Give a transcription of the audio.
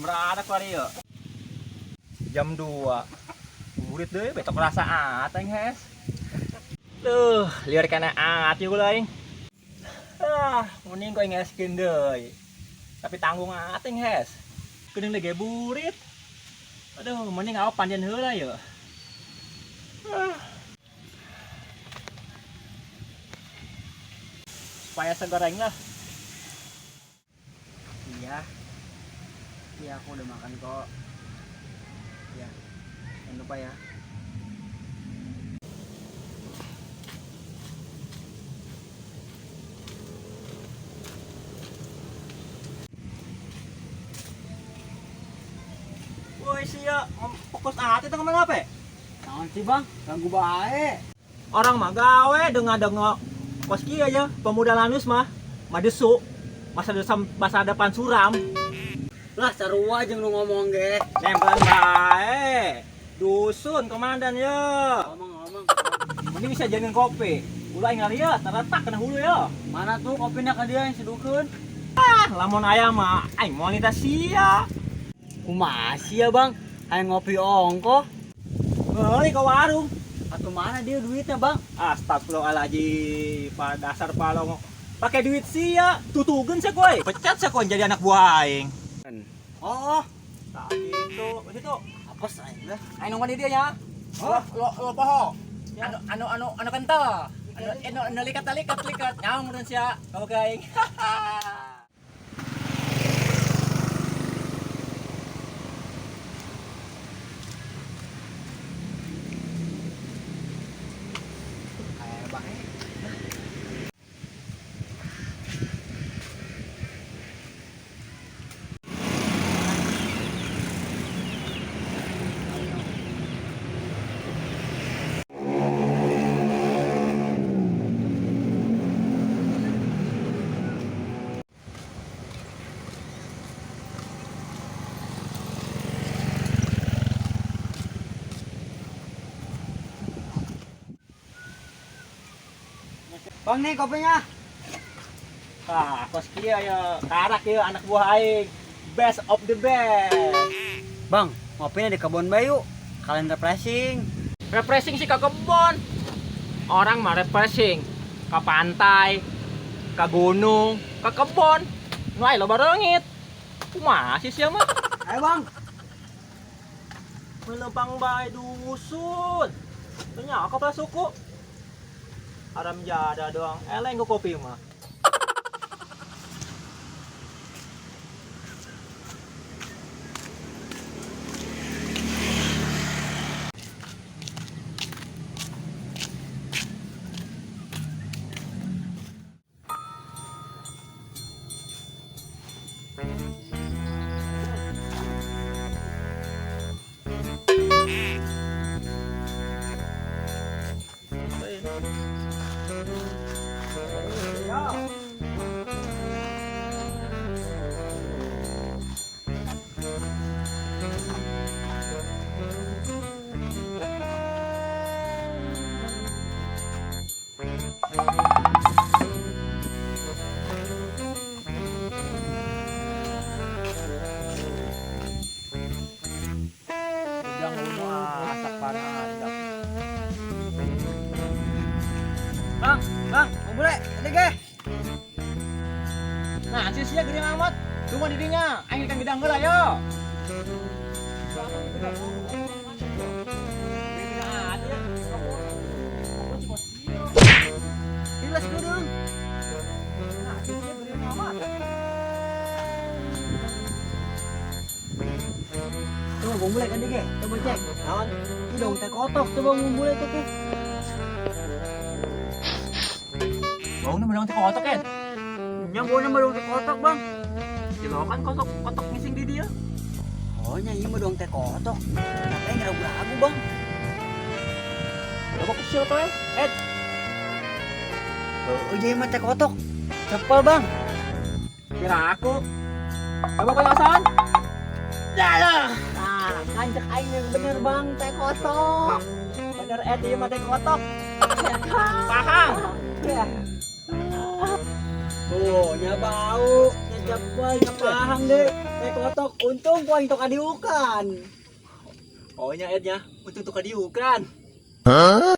Jam berapa kali ya? Jam 2. Burit deh, betok rasa ateng hes. Tuh, liar kena ati gula aing. Ah, mending kau ngeskin deh. Tapi tanggung ating hes. Kuning lagi burit. Aduh, mending aku panjen heula ya. Ah. Supaya segoreng lah. Iya. Iya, aku udah makan kok. Ya. Jangan lupa ya. Woi sia, fokus ati teh kemana apa? Naon sih, Bang? Ganggu bae. Orang mah gawe denga-denga kos kieu aja, pemuda Lanus mah madesu. Masa depan suram. Lah, sarua jeung lu ngomong ge. Nempelan bae. Dusun komandan ya. Ngomong-ngomong. Mending bisa janin kopi. Ulah aing ngalieu, terletak kena hulu ya. Mana tuh kopinya ka dia yang sedukeun? Ah, lamun aya mah aing moal nita sia. Kumaha sih ya, Bang? Aing ngopi ongkoh. Meuli ke warung. Atau mana dia duitnya, Bang? Astagfirullahaladzim, pada dasar palong. Pakai duit sia, tutugeun sia kowe. Pecat sia kowe jadi anak buah aing. Oh, Nah, gitu. Situ. apa sih aing lah? Aing nongol di dia ya. Oh. Lo poho. Anu anu anu anu kental. Anu anu anu likat likat likat. Nyaung mun sia kamu ke aing. Kayak bae. Bang nih kopinya. Ah, kos kieu ya, karak ya anak buah aing. Best of the best. Bang, ngopinya di kebun bayu. Kalian refreshing. Refreshing sih ke kebon. Orang mah refreshing ke pantai, ke gunung, ke kebon. Wah, lo barengit. Kumaha sih sia mah? Ayo, Bang. Melempang bae dusun. Ternyata kepala suku. Haram jada doang. Eleng ke kopi mah. Udang lu asak panadap. Bang, Bang, mau bule, ini ge. Nah, si sia gede amat. Cuma didinya, aing kan gedang heula yo. Gila sekudung. Nah, si sia gede amat. Coba bang bule kan ge, coba cek. Naon? Ini dong teh kotok, coba bang bule cek ge. Bau nu menang teh kotok kan? Nya baunya mah dong teh kotok, Bang. Silokan kotok kotok ngising di dia. Oh, nya ieu mah dong teh kotok. Tapi ngeragu-ragu, Bang. Coba kecil tuh, eh. Oh, iya mah teh kotok. Cepel, Bang. Kira aku. Coba kau yasan. Ya lah. Nah, kancek aing yang bener, Bang, teh kotok. Bener ieu mah teh kotok. Paham. Ya. Tuh, nya bau. Nya Wah, pahang deh. Kayak kotok. Untung gua itu kadiukan. Oh nya Ednya, untung tuh kadiukan. Huh?